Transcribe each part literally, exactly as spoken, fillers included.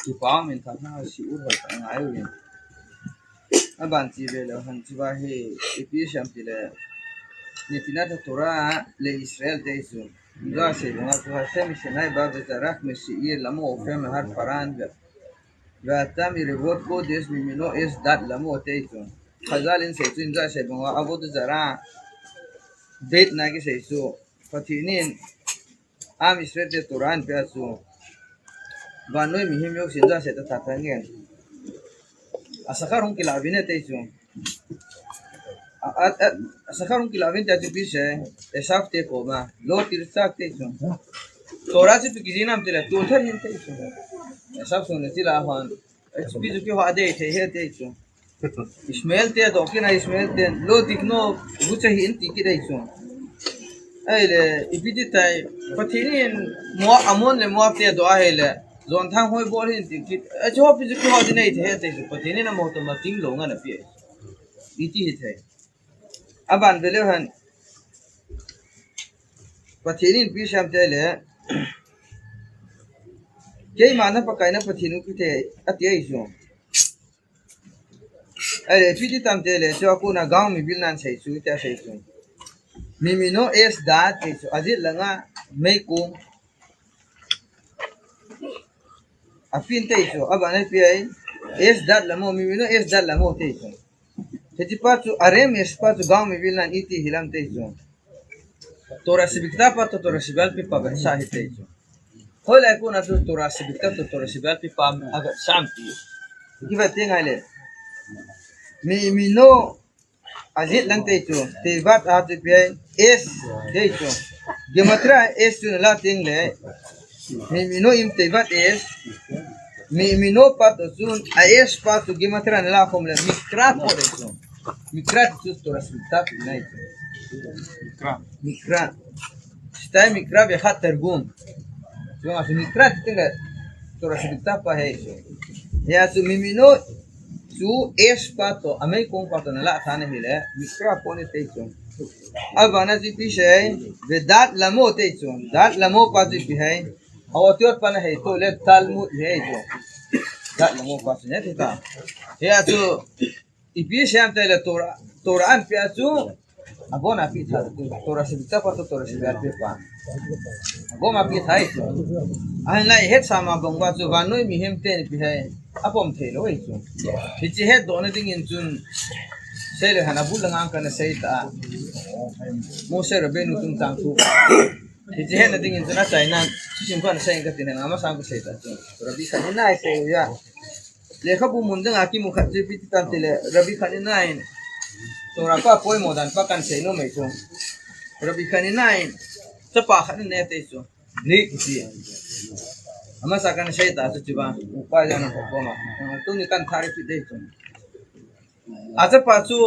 Kipa min tha na si u hoi ta ngai u yin. Aban chi ve le han chi ba hi ipi siam ti le. Ni ti na ta Torah le Israel te su. Ga se ga tu ha se mi se nai ba ve ta rak mi si i la mo fe me har paran ve. Ve ta mi re vot ko des mi mi no es dat la mo te su. Khazal in se tu in ga se ba a vot zara. Bet na ki se su. Patinin Am Israel te Torah an pia chu. Vannoi mihem jouse in ja se ta ta ta ngen. A sakha hung kila vin e te chu. A, a, a, a sakha hung kila vin te chu pi se. Esaf te koma. Lo tirsak te chu. Torah chu pi kijin am te la tu thar hin te chu. Esaf sun le ti la han. Pi chu ki ho a dei thei he te chu. Ishmael te do kina Ishmael te lo tikno gucha hi in ti ki dei chu. Ahile, ipi ti tai, Pathen in Moab, Ammon le Moab te do ahile, jon thang hoi bol hin ti ki, a chu pi chu ki ho di nei the te chu, Pathen in amo to ma ting lo nga na pi. Iti hi thei. Aban ve le han. Pathen in pi siam te le. Keima na Pakai na Pathen u ki te, ati ai chu. Ahile, ipi ti tam te le, chu a kona Gaon Mibil nan sei chu, tia sei chu. Mi mi no es dat te chu, a jet langa meikong. A pi in te chu, a ban a pi ai, es dat la mo, mi mi no es dat la mo te chu. Hiche pa chu, a rem es pa chu, Gaon Mibil nan iti hilam te chu. Torah Shebikta pa to Torah Sheba'al Peh pa vet sa hi te chu. Hoilai kona chu Torah Shebikta to Torah Sheba'al Peh pa a vet sa am ti. Ki vet te ngai le. Mi, mi no a jet lang te chu. Tevat a chu pi ai. Es te chu. Gematria es chu na la teng le. Mi, mi no im tevat es. Mi, mi no pa to chun, a es pa to gematria na la khom le, mikra to le chu. Mikra chu Torah Shebikta pi nai chu. Mikra. Mikra. Stai mikra ve khat targum. Chu nga chu mikra ti le Torah Shebikta pa he chu. Ya chu mi, mi no chu es pa to, a meikong pa to na la tha na hi le, mikra po ne te chu. A vana chu pi sei, ve dat la mo te chu. Dat la mo pa chu pi hai. A otiot pa na hei to le Talmud hei to. Dat la mo pa chu ne te ta. Hei a chu ipi siam te le Torah, Torah an pia chu. A bon a pi tha chu. Torah Shebikta pa to Torah Sheba'al Peh pa. A bon a pi tha chu. A hin lai het sa ma bang ba chu vannoi mihem te ni pi hai. A pom thei lo chu. Hiche het do na ding in chun. Sei le han a bul lang ang ka na sei ta. Moshe Rabbeinu tung tang tu. Hiche hetna dingin chun a chainan, thusim khat na seiyin kati nan, ama sang ka sei ta chu. Rabbi Hanina sei u ya. Lekhabu mun dang a kimu khat chu ipi ti tam ti le, Rabbi Hanina in. Torah pa poimo dan pa kan sei nom e chu. Rabbi Hanina in, chapa khat na ne te chu. Ni kiti. Ama sa kan sei ta chu chiba. Upa ya na ko ma. Tuni kan thari pi te chu. A chapa chu,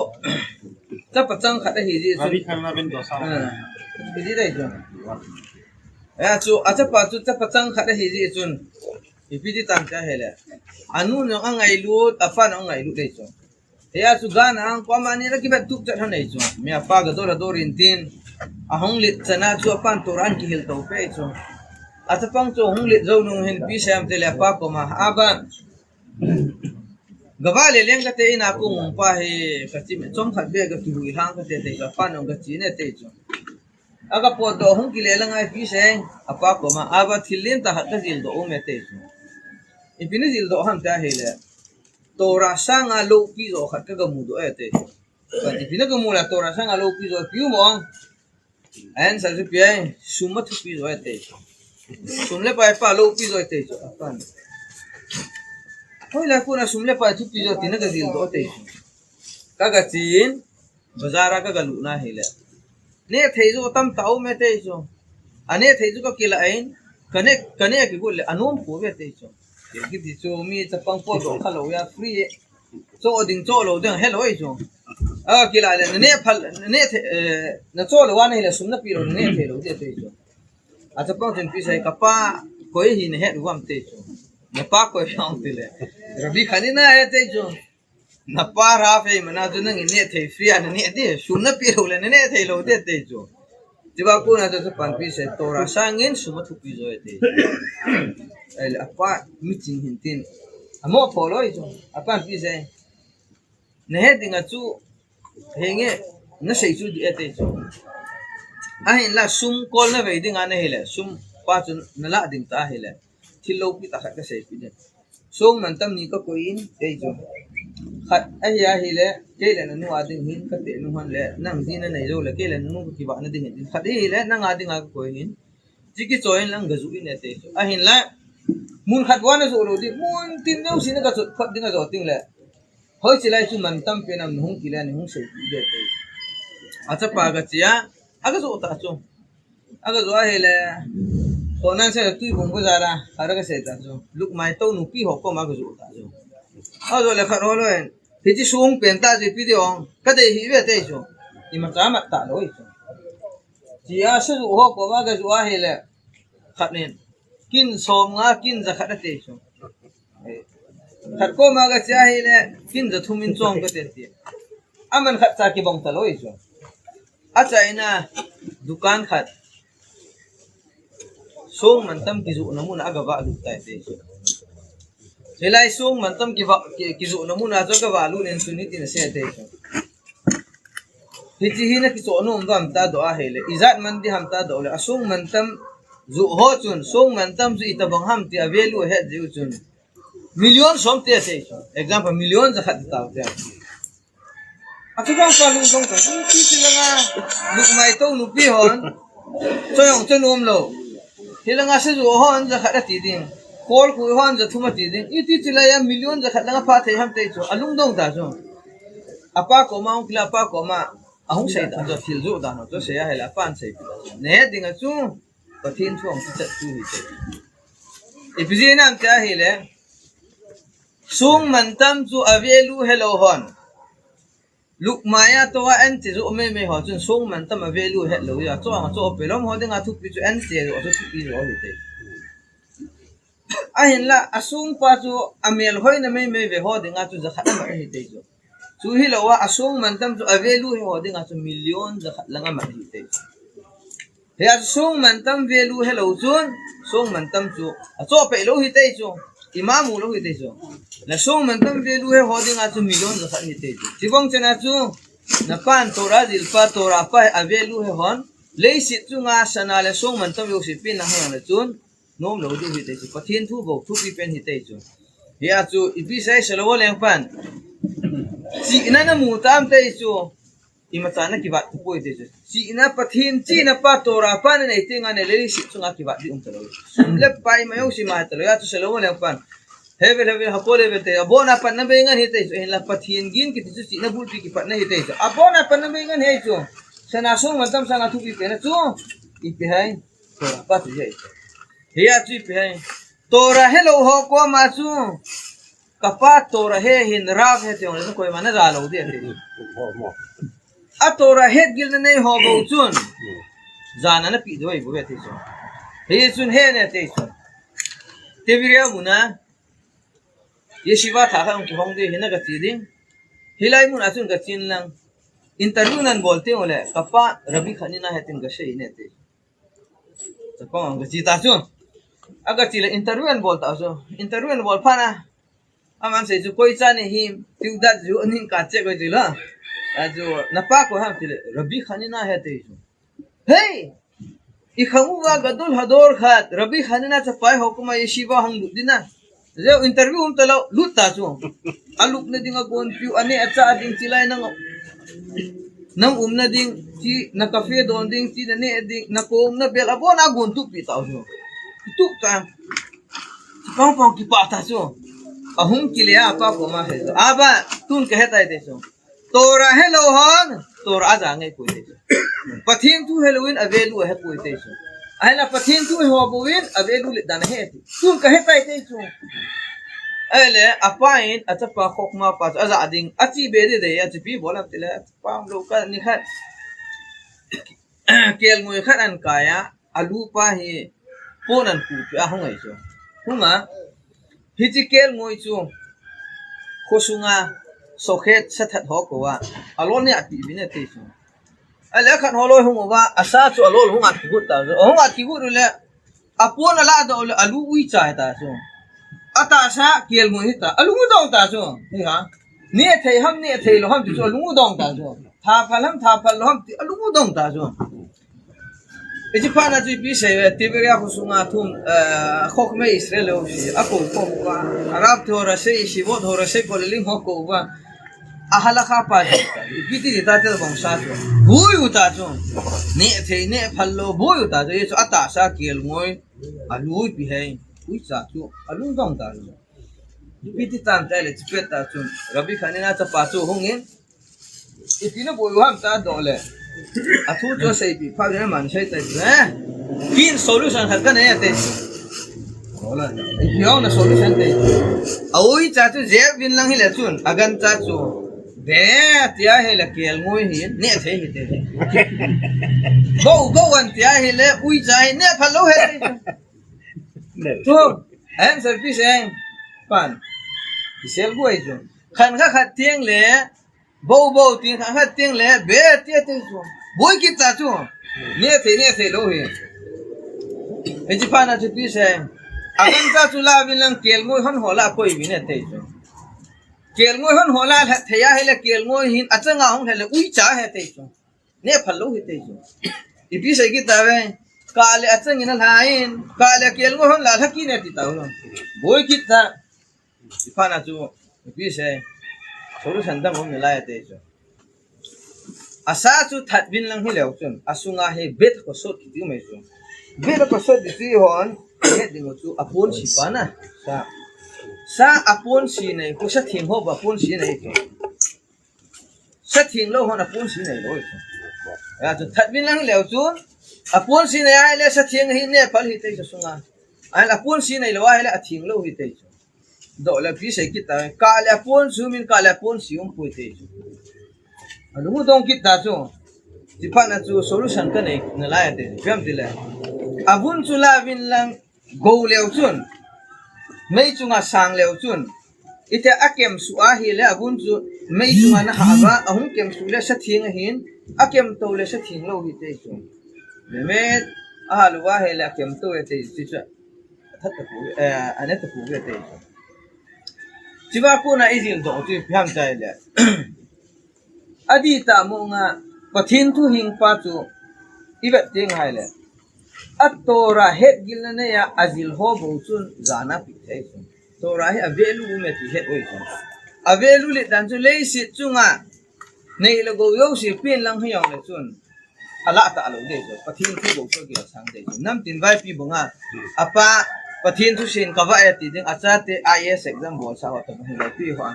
chapa chang khat ahi ji chun. Rabi khan na ben do sa. Ah, ipi ti dai chun. A chu, a chapa chu, chapa chang khat ahi ji chun. Ipi ti tam cha hele. Anu nong angailut, apa nong angailut dai chun. Hia chu gan ang ko mani la kibat tup chat han dai chun. Mi apa gadol adol in tin. Ahung lit chana chu apan Torah an kihil to pe chun. A chapang chu hung lit jou nung hin pi sem te le apa koma. Aban. Gava le leng kate ina kong um pa hi kati me chom khat be ka kihui lang kate te ka pa nong ka chi ne te chu. Aga pot do hung kile la ngai pi se apa koma ava thil len ta hat ka jil do um e te chu. Ipi ni jil do ham ta hi le. Torah sanga lo pi do khat ka ga mu do e te chu. Ka ipi na ka mu la Torah sanga lo pi do pi u mo. Answer chu pi ai, sum a thupi jo e te. Sum le pai pa lo pi jo e te chu. Apan. Hoilai kona sum le pai thupi jo tina ka jil do te. Ka ga chin, bazar a ka ga lu na hi le. Ne thei jo tam ta um e te chu. A ne thei jo ka kila in, ka ne, ka ne ki gu le, anom ko ve te chu. Ki ti chu mi chapang po do kha lo ya free. Cho ding cho lo ding he lo i chu. A kila le ne phal ne the, eh, na cho lo wa ne le sum na pi lo ne the lo de te chu. A chapang chun pi sai ka pa koi hi ne he lo am te chu. Na pa koi hang te le. Rabi khani na he te chu. Na pa ra fe ma na chu nang ne the free a ne de sum na pi lo le ne the lo de te chu. Ti ba ko na chu pan pi sai Torah sangin sum a thupi jo e te. Ahile apa miching hin tin. Amo pholoi chu. Apan ipi sei. Nahet ding a chu. Henge. Nasei chu di ete chu. Ahinla sum kol navei ding a nahile. Sum pa chu nala ding ta ahile. Thil loupi tah khat kasei pi ding. Song mantam ni kakoi in, ei chu. Khat ahi ahile, kei le nanu a ding hin, kate nu hon le, nang ding nanei jou le, kei le nanu kakivah na ding hin. Khat ahile, nang a ding a kakoi hin. Chi kichoi in lang gajuh in ete chu. Ahinla, mun khat vang najoh lou ding, mun tin neo sin a kachot phot ding a jo ting le. Hoiche lai chu mantam pen am nahung kile, nahung sei pi ding ete. Achapa gache a, agajoh ta chu. Agajoh ahile, konan se tui bung bazar a, ara kasei ta chu. Lukmai tou nupi ho koma gajoh ta chu. Ajoh le khat ho loi. Hiche song pen ta chu ipi ding ong. Kadei hi ve te chu. Imacha mat talou chu. Chia sa joh ho koma gajoh ahile. Khat nin. Kin som nga, kin ja khat ate chu. Khat koma gache ahile, kin ja thum in chong kate ti. Aman khat cha kibang talou chu. Achaina dukan khat. Song mantam kijohna mun a agavah lut tai te chu. Hilai song mantam kivah, ki, kijohna mun a chu agavah lut nin chu nitin asei te chu. Hiche hi nakichoh nom uvam ta doh ahile. Ijat man ding ham ta doh le. Asong mantam joh ho chun, song mantam chu itobang ham ti a value ahet jiu chun. Million som te asei chu. Example, million ja khat ti tau te. Achubang pa lungdong ta. Iti ti langa, lukmai tou nupi hon. Choyong cho nom lou. Hilanga sa joh hon ja khat ati ding. Kol kui hon ja thum ati ding. Iti ti laya million ja khat langa pha thei ham te chu. Alungdong ta chu. Apa koma hung kile apa koma. Ahung sei ta chu. Thil joh dan ho chu sei ahile apan sei. Nahet ding a chu. Pathen thu hung kichat chu hite. Ipi jeh ham ti ahile. Song mantam chu a value helou hon. Lukmai a tou a an ti joh meimei ho chun song mantam a value helou a. Chu anga chu pelom ho dinga thupi chu an ti joh chu thupi joh hite. Ahinla, asong pa chu a melhoina meimei ve ho dinga chu ja khat amat ahi te chu. Chu hilou a, asong mantam chu a value he ho dinga chu million ja khat lang amat ahi te chu. Hia chu song mantam value helou chun, song mantam chu achoh peh lou hite chu. Ima mu lou hite chu. Na song mantam value he ho dinga chu million ja khat hite chu. Chubang chana chu, napan Torah jilpa, Torah pa a value he hon. Leiset chunga sana le song mantam jouse pen nahung le chun. Nom lou diu hite chu. Pathen thu bou thupi pen hite chu. Hia chu ipi sei Solomon lengpan. Chihna namu tam te chu. Imacha nakivat thupoi te chu. Chihna Pathen chihna pa Torah pa nanei tenga nalei si chunga kivat ding um talou. Sum le pai ma jouse ma talou. Hia chu Solomon lengpan. Hevel hevel hapo le vel te. Abona pan nabei ngan hite chu. Hinla Pathen gin kiti chu chihna bulpi kipatna hite chu. Abona pan nabei ngan hi chu. Sana song mantam sana thupi pen chu. Ipi hai. Torah pa chu hi. Hia chu ipi hai. Torah helou ho koma chu. Kapa Torah he hin Rav he ti ong le koima naja lou ding ati. A Torah het gilna nei ho bou chun. Jana napeh diu ahi bou ve ti chu. Hichun he ne ti chu. Tiberias muna. Yeshiva thah khat hung kihong ding hi nagache ding. Hilai muna chun gachen lang. Interview nan bol teng ule. Kapa Rabbi Hanina he tin gasei ne ti. Chapang ang gache ta chu. Agache le interview an bol ta chu. Interview an bol phat na. Aman sei chu koi cha nahim. Teudat ju aning ka che koi chu la. Achu napa koi ham ti le Rabbi Hanina he ti chu. Hey! Ikhang uva gadol hador khat. Rabbi Hanina chapa ho koma yeshiva hung lut ding na. Jeh interview um talou, lut ta chu. Alupna ding agonpiu, aneh achah ding chilai nang, nang umna ding, chi na cafe don ding, chi naneh ding, nakom nabel, abona agontup pi ta chu. Tup ta. Pang pang kipah ta chu. Ahung kile a apa koma he chu. Aba, tun kahe tai te chu. Torah helou hon, Torah aja ngai poi te chu. Pathen thu helou in a value ahe poi te chu. Ahinla Pathen thu he ho bou in a value le dan ahe ti. Tun kahe tai te chu. Ahile, apa in, achapa khokma pa chu, aja ding, achi be de de, achi pi bol am ti le, pa um lou kani khat. Kelngoi khat an kai a, alu pa hi pon an kupi a hung ahi chu. Hung a, hiche kelngoi chu khosunga sokhet sathat ho koma alol ni ati vin ati chu. Ahile khat ho loi hung uva, asa chu alol hung at kigut ta chu. Hung at kigut ule, Apon aladoh le alu uicha hita chu. Atahsa kelngoi hita. Alung u dong ta chu. Hi ha. Neh thei ham, neh thei lou ham ti chu alung u dong ta chu. Tha phal ham, tha phal lou ham ti alung u dong ta chu. Hiche phat na chu ipi sei ve, Tiberia khosunga thum, eh, khokmei Israel lou si, akou kou uva, Arab te ho ra sei, Yeshivot ho ra sei, Kolhelim ho kou uva, a halakha pa chu, ipi ti ti ta te bang sa chu, boi u ta chu, neh thei, neh phal lou, boi u ta chu, hichu atahsa kelngoi, alu uipi hei, uicha chu, alung dong ta chu. Ipi ti tam ta le, chipet ta chu, Rabbi Hanina chapa chu hung in, Ipi naboi u ham ta doh le. Athu chu seipeh phat le man sei tai chu, eh. Kin solution khat kanei ate. Ipi hung na solution te. A uicha chu jep vin lang hile chun, agancha chu. Be tia hile kelngoi hi, neh thei hite. Bou, bou an tia hile, uicha hi, neh phal lou hite. Tu, answer pi sei. Pan. Isel guai chu. Khan kha khat tiang le, Bou, bou, tin khat khat tiang le, be, tia, tia chu. Boi kit ta chu. Neh thei, neh thei lou hi. Hiche phat na chu ipi sei. Agancha chu la vin lang kelngoi hon ho la koi vin ate chu. Kelngoi hon ho la lhat thei ahile kelngoi hin achanga hung lhat le uicha hite chu. Neh phal lou hite chu. Ipi sei kit ta ve. Kah le achang in alha in. Kah le kelngoi hon la lha kit ne ti ta u. Boi kit ta. Ipi phat na chu, ipi sei, solution dang um nalai ate chu. Asa chu that vin lang hileu chun, asunga hi bet kosot kiti um e chu. Bet kosot kiti hon, het ding u chu apon si pa na. Sa. Sa apon si nei, ko sa thing ho ba apon si nei chu. Sa thing lou hon apon si nei lou chu. Ya chu that vin lang hileu chun, apon si nei ahile sa thing hi neh phal hite chu sunga. Ahile apon si nei lou ahile athing lou hite chu. Doh le ipi sei kit ta, kah le apon si um in kah le apon si um poi te chu. Alung u dong kit ta chu. Hiche phat na chu solution kanei nalai ate. Ipi ham tile. Avun chu la vin lang go leu chun. Mei chunga sang leu chun. Ite akem suh ahile avun chu mei chunga na hah uva, ahung kem suh le sa thing ahin, akem tou le sa thing lou hite chu. Bemet, ahal uva ahile akem tou e te chu. Athat tapou, eh, ane tapou ve te. Hichea kona ijil doh chu ipi ham tile. Adih tah mong a Pathen thu hing pa chu ivet teng ahile. A Torah het gilna nei a ajil ho bou chun jana pe thei chu. Torah hi a value um e ti het u ahi chu. A value let dan chu leiset chunga nei le gou jouse pen lang hi jong le chun. Alah tah lou ding chu, Pathen thu bou chu agil sang ding chu. Namtin vaipi banga, apa, Pathen thu sin kavah e ti ding, achate I A S exam bolsa ho toh hin vaipi ho a.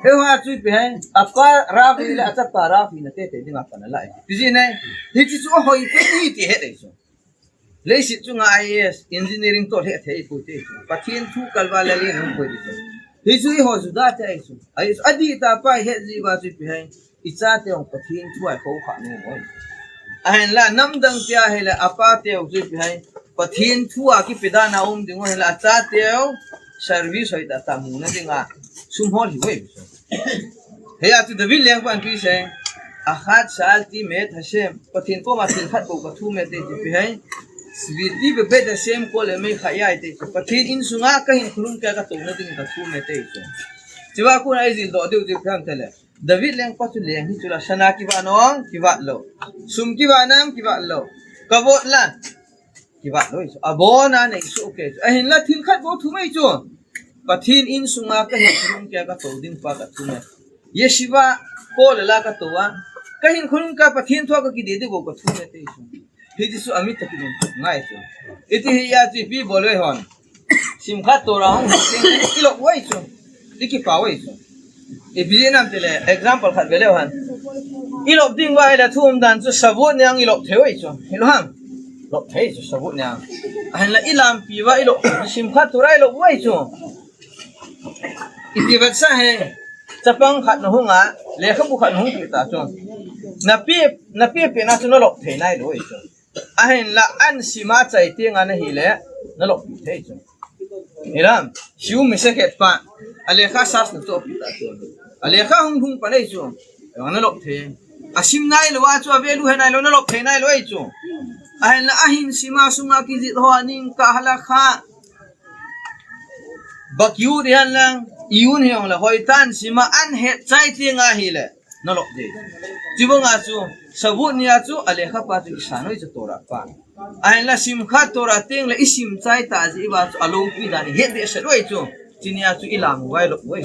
Eiho a chu ipi ham, apa Rav hile, achapa Rav hina tete dinga pan alah e. Ipi jeh ham, hiche chu ahoi pen ahi ti het ahi chu. Leiset chunga I A S, engineering toh lheh thei poi te chu. Pathen thu kalval le len hung poi te chu. Hichu eiho Juda te ahi chu. Ahi chu, adih tah pa ihet jiu va chu ipi ham. Ichate jong Pathen thu a ikhoukhah nom u ahi. Ahinla namdang te ahile apa te jong chu ipi ham. Pathen thu a kipe dan a um ding u ahinla achate jong service hoitah tah muna dinga sum hol hiu ahi. Hia chu David lengpan ipi sei. Achat sha'alti me'at Hashem. Pathen koma thil khat bou kathum e te chu ipi ham. Shvi'ti bebeit Hashem kol yemei chayi te chu. Pathen insunga kahinkho lhung keiya katouna ding kathum e te chu. Hichea kona ijil doh diu chu ipi ham tile. David lengpa chu leng hi chu la, sana kivat nom, kivat lou. Sum kivat nom, kivat lou. Kavot la, kivat lou ahi chu. Abona nei soh kei chu. Ahinla thil khat bou thum ahi chu. Pathen insunga kahinkho lhung keiya katou ding pa kathum e. Yeshiva, kollel a katou a. Kahinkho lhung keiya Pathen thu a kakide diu bou kathum e te chu. Hiti chu amit a kinung ngai chu. Iti hia chu ipi bol u ahi hon. Simchat Torah hung hi teng ilop u ahi chu. Ikipa u ahi chu. Ipi jeh ham tile, example khat ve leu hen. Ilop ding uva ahile thu umdan chu Shavuot ni a ilop thei u ahi chu. Hilou ham. Lop thei chu Shavuot ni a. Ahinla ilampi uva ilop, Simchat Torah ilop u ahi chu. Iti vetsah e. Chapang khat nahung a, lekhabu khat nahung pe ta chu. Nape, nape pena chu nalop thei nailou ahi chu. Ahinla an sim a chai teng a nahile, nalop thei chu. Hilou ham, shiur mi se khet pa, alekha search na chu ape ta chu. Alekha hung hung pa nei chu. Nalop thei. Asim nailou a chu, avalue he nailou, nalop thei nailou ahi chu. Ahinla ahin sima sunga kijih ho a ning ka hala kha. Bakyu dihan lang, iyun hiong la, hoitan sima an het chai ti nga hi le. Nalok de. Chibanga chu, Shavuot nia chu, alekha pa chu isanoi chu Torah pa. Ahinla Simchat Torah ting le isim chai ta ji iba chu, alungpi dan ihet de sa doi chu. Chinia chu ilam vai lok vai.